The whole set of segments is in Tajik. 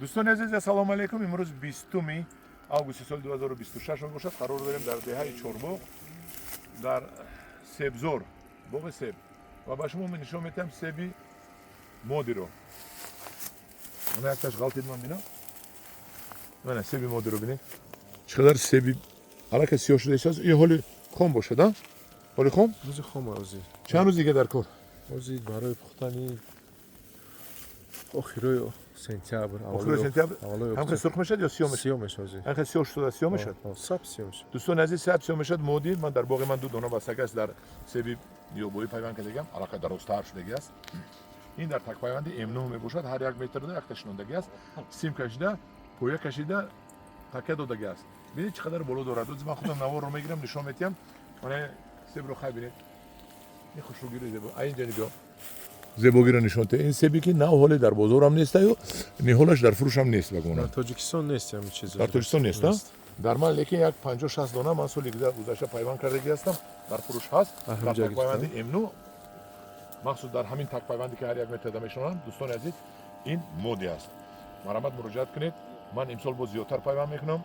Дӯстони азиз, ассалому алайкум. Имрӯз 20 августи соли 2026 мебошад. Қарор дорем дар деҳаи Чорбоғ, дар себзор, боғи себ, ва ба шумо нишон медиҳам себи модиро. Мана якташ ғалтид, ман бинам. Мана себи модиро бинед, чӣ қадар себи аллакай сиёҳ шуда истааст. Ин ҳоли хом бошад, а? Ҳоли хом? Рӯзи хом ози. Чанд рӯз дига дар кор? Ози барои пухтани охирои сентябр. Охирои сентябр. Ҳамхел сурх мешавад ё сиёҳ мешавад? Сиёҳ мешавад ози. Ҳамхел сиёҳ шуда сиёҳ мешавад? Саб сиёҳ мешавад. Дӯстони азиз, саб сиёҳ мешавад моди. Ман дар боғи ман ду дона бастак аст, дар себи ёбоӣ пайванд кардагиам, аллакай дарозтар шудагӣ аст. Ин дар такпайванди М9 мебошад, ҳар як метрда якта шинондагӣ аст, сим кашида, поя кашида, такя додагӣ аст. Бинед, чӣ қадар боло дорад. Ози ман худам наворро мегирам, нишон медиҳам. Мана себро хай бинед, ин хушрӯгиро, зебо. А инҷа нигоҳ, зебогиро нишон те. Ин себе ки нав ҳоле дар бозорам нестаю, ниҳолаш дар фурӯшам нест ба гумонам. Дар Тоҷикистон нест ҳамин чиз. Дар Тоҷикистон нест, а? Дар ман лекин як 50-60 дона ман соли гузашта пайванд кардагӣ ҳастам, дар фурӯш ҳаст. Дар такпайванди М9, махсус дар ҳамин такпайванде ки ҳар як метрда мешонанд. Дӯстони азиз, ин моди аст. Марҳамат, муроҷиат кунед. Ман имсол боз зиёдтар пайванд мекунам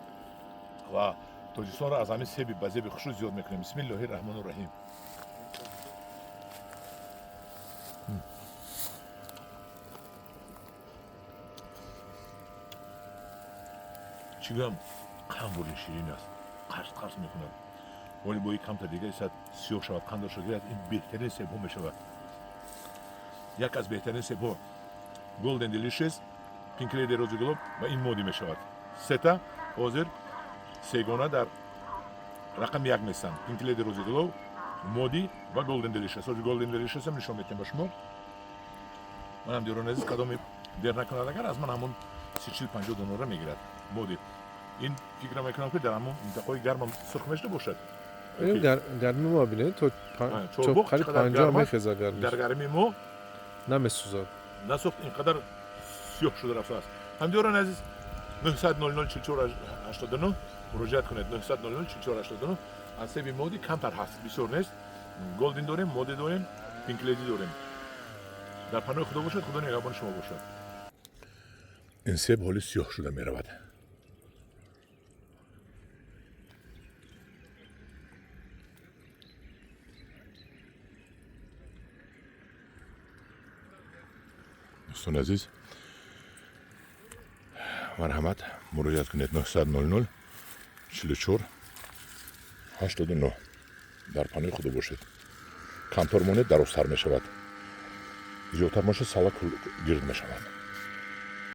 ва Тоҷикистонро аз ҳамин себи ба зеби хушрӯ зиёд мекунем. Бисмиллоҳи раҳмону раҳим. Чӣ гӯям, қанд ширин аст, қарс қарс мекунад. Вале бо камта дига исад сиёҳ шавад, қандашо гирад, ин беҳтарин себҳо мешавад. Як аз беҳтарин себҳо Golden Delicious, Pink Lady, Рози Глоб ва ин моди мешавад. Сета ҳозир сегона дар рақами як местанд: Pink Lady, Рози Глоб, моди ва Golden Delicious. Ҳозир Golden Delicious ам нишон медиҳем ба шумо. Манам диёрони азиз, кадоми дер накунад, агар аз ман ҳамон 30-40-50 донора мегирад. Моди ин фикр мекунам, ки дар ҳамон минтақаҳои гармам сурх мешуда бошад. Гарми мо бинед, то Чорбоғ қариб чӣ қадар 50 гарм аст, мехезад гармиш. Дар гармии мо намесӯзад. Насӯхт, ин қадар сиёҳ шуда рафтааст. Ҳамдиёрони азиз, 900 00 44 89 муроҷиат кунед. 900 00 44 89. Аз себи моди камтар ҳаст, бисёр нест. Голден дорем, моди дорем, Пинк Леди дорем. Дар паноҳи Худо бошад, Худо нигаҳбони шумо бошад. Ин себ ҳоли сиёҳ шуда меравад. Дӯстони азиз, марҳамат, муроҷиат кунед: 900 00 44 89. Дар паноҳи Худо бошед. Камтар монед, дарозтар мешавад, зиёдтар бошад, сала гирд мешавад.